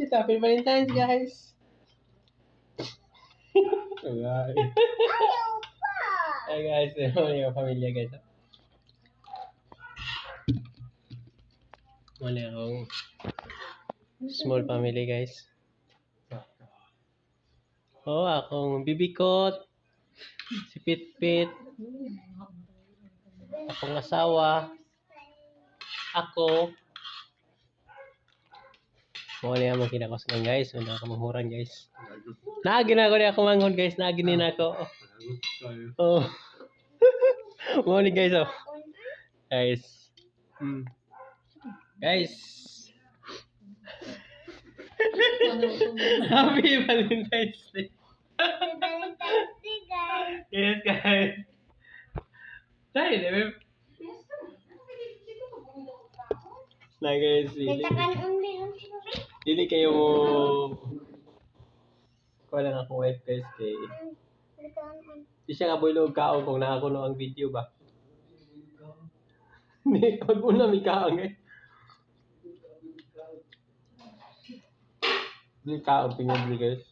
It's Happy Valentine's, guys. Ay. Ayaw pa. Hi guys, mo yung pamilya, guys. Wala akong small family, guys. Oh, akong bibikot, si Pitpit, akong asawa, ako. Wala yung kinakos nga, guys. Wala akong mahuran, guys. Naagi na ako niya ako manghod, guys. Naagi ni na ako. Oh. Morning, guys, oh. Guys. Guys. Happy Valentine's Day. Happy Valentine's Day, guys. Yes, guys. Sorry, babe. Na guys, dili, Kita kan only on dili kayo mo. Kuha lang akong wife, guys, kay di siya nga boy kaon kung nakakuno ang video ba. Hindi, pag una may kaon, guys. Di kaon tingnan guys.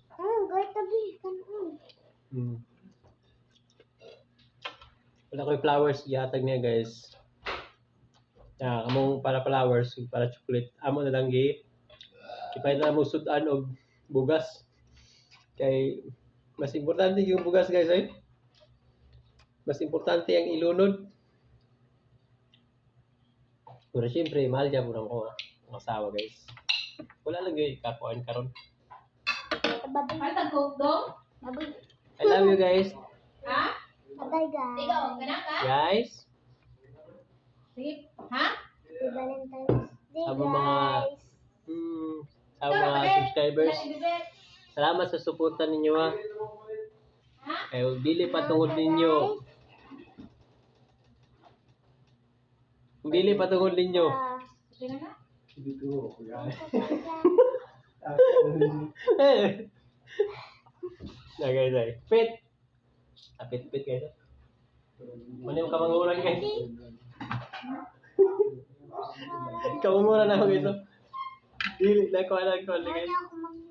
Gay tabi kanon. Wala ko'y flowers gihatag niya, guys. Ah, kamong para flowers, ug para chocolate. Amo na lang gi. Ipalit na mo sud-an og bugas. Kay mas importante yung bugas, guys, ay. Mas importante ang ilunod. Pero syempre, mahal dyan po ko ang asawa, guys. Wala lang gyud kakuan karon. Bye. Ay, tag-coke dong? Bye. I love you, guys. Ha? Bye, guys. Ikaw, gana ka? Guys, Sige. Ha? Happy Valentine's Day, Sa mga guys. sa mga subscribers, salamat sa suporta ninyo ha. Kay ug dili pa tungod ninyo. Kung dili pa tungod ninyo. Ah, Okay na na? Dito ako yan. Eh. Na guys ay. Pit. Ah, pit pit, guys. Mano yung kamanguran, guys? Kamanguran na ako, guys, oh. Dili na ko alam ko guys. Ano ako mag-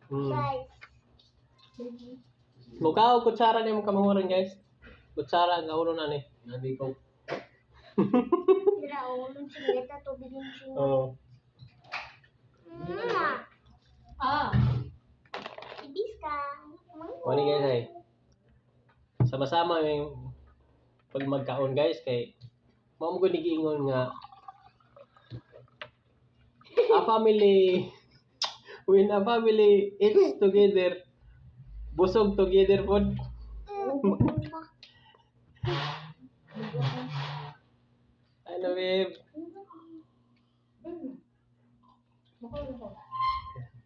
Guys. Mukha og kutsara ni mo kamanguran, guys. Kutsara ang ulo na ni. Nabi ko. Dira ulon singeta tubig yung singa. Oh. Ah. Ibis ka. Wala, guys, ay. Sama-sama yung pag magkaon, guys, kay mao mo gud ni giingon nga a family when a family eats together, busog together pod. Ano, babe?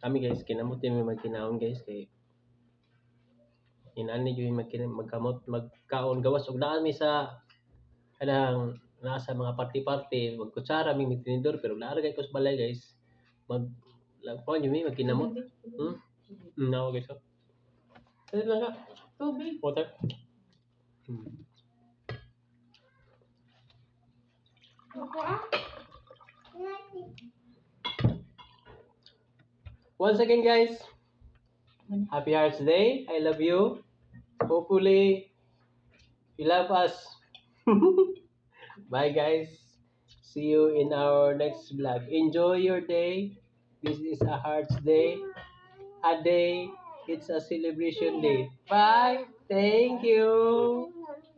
Kami, guys, kinamot yung magkinaon, guys, kay inani yung magkamot magkaon gawas og naa mi sa kanang naa sa mga party-party, magkutsara mi, tinidor, pero naa ra kay ko sa balay, guys, mag lagpon yun mi magkinamot. Nawa, guys, oh. Ano lang ka? Tubig. Water. Ako ah. Once again, guys, Happy Hearts Day. I love you. Hopefully, you love us. Bye, guys. See you in our next vlog. Enjoy your day. This is a Hearts Day. A day. It's a celebration day. Bye. Thank you. Thank